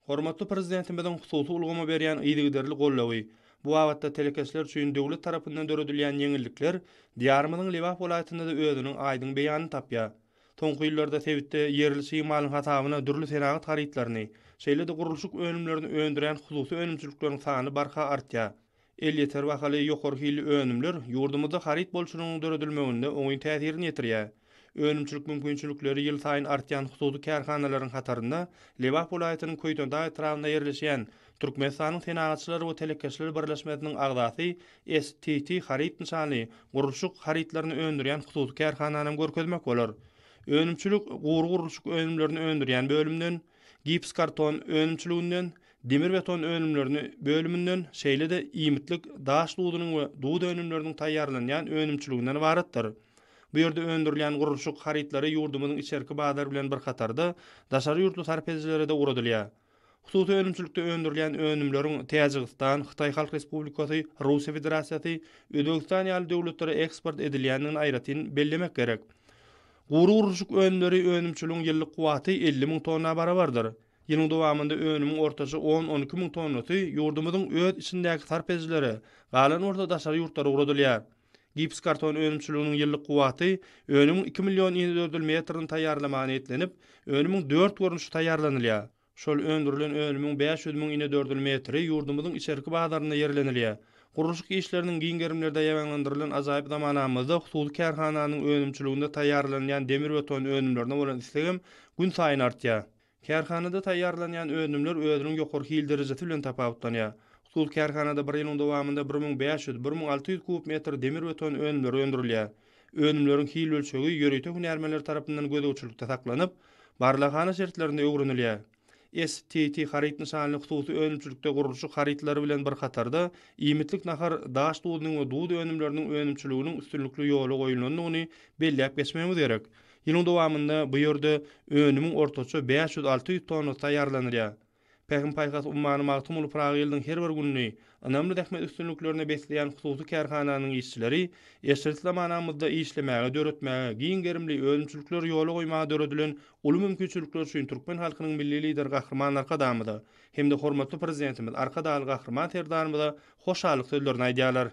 Hormatly Prezidentimiziň hususy ulgama berýän yzygiderli goldawy, bu babatda telekeçiler üçin döwlet tarapyndan döredilýän ýeňillikler Diýarymyzyň Lebap welaýatynda-da özüniň aýdyň beýanyny tapýar. Soňky ýyllarda sebitde ýerli çig malyň hasabyna dürli senagat harytlaryny, şeýle-de gurluşyk önümlerini öndürýän hususy önümçilikleriň sany barha artýar. Elýeter bahaly ýokary hilli önümler ýurdumyzda haryt bolçulygynyň döredilmeginde oňyn täsirini ýetirýär. Önümçilik mümkinçilikleri ýylsaýyn artýan hususy kärhanalaryň hatarynda Lebap welaýatynyň Köýtendag etrabynda ýerleşýän Türkmenistanyň Senagatçylar we telekeçiler birleşmesiniň agzasy STT haryt nyşanly gurluşyk harytlaryny öndürýän hususy kärhananam görkezmek bolar. Önümçilik gury gurluşyk önümlerini öndürýän bölümden, gipskarton önümçiliginden, demir-beton önümlerini bölüminden, şeýle-de iýmitlik daş duzunyň we duz önümleriniň taýýarlanýan önümçiliginden ybaratdyr. Bu ýerde öndürilýän gurluşyk harytlary ýurdumyzyň içerki bazary bilen bir hatarda, daşary ýurtly sarp edijilere-de ugradylýar. Hususy önümçilikde öndürilýän önümleriň Täjigistan, Hytaý Halk Respublikasy, Russiýa Federasiýasy, Özbegistan ýaly döwletlere eksport edilýändigini aýratyn bellemek gerek. Gury gurluşyk önümleri önümçiligiň ýyllyk kuwwaty 50 müň tonna barabardyr. Ýylyň dowamynda önümiň ortaça on-on iki müň tonnasy ýurdumyzyň öz içindäki sarp edijilere, galany bolsa daşary ýurtlara ugradylýar. Gipskarton önümçiliginiň ýyllyk kuwwaty önümiň iki million inedördül metrini taýýarlamaga niýetlenip, önümiň dört görnüşi taýýarlanylýar. Şol öndürilen önümiň 500 müň inedördül metri ýurdumyzyň içerki bazarynda ýerlenilýär. Gurluşyk işleriniň giň gerimlerde ýaýbaňlandyrylan ajaýyp zamanamyzda hususy kärhananyň önümçiliginde taýýarlanylýan demir-beton önümlerine bolan islegem günsaýyn artýar. Kärhanada taýýarlanýan önümler özüniň ýokary hil derejesi bilen tapawutlanýar. Hususy kärhanada bir ýylyň dowamynda 1500, 1600 kub metr demir-beton önümleri öndürilýär. Önümleriň hil ölçegi ýörite hünärmenler tarapyndan gözegçilikde saklanyp, barlaghana şertlerinde öwrenilýär. STT haryt nyşanly hususy önümçilikde gurluşyk harytlary bilen bir hatarda, iýmitlik nahar, daş duzunyň we duz önümleriniň önümçiliginiň üstünlikli ýola goýulandygyny belläp geçmegimiz gerek. Ýylyň dowamynda bu ýerde önümiň ortaça 500-600 tonnasy taýýarlanylýar. Pähim-paýhas ummany Magtymguly Pyragy ýylynyň her bir gününi ynamly zähmet üstünliklerine besleýän hususy kärhananyň işçileri eşretli zamanamyzda işlemäge, döretmäge, giň gerimli önümçilikleri ýola goýmaga döredilen uly mümkinçilikler üçin türkmen halkynyň Milli Lideri Gahryman Arkadagymyza hem-de hormatly Prezidentimiz Arkadagly Gahryman Serdarymyza hoşallyk sözlerini aýdýarlar.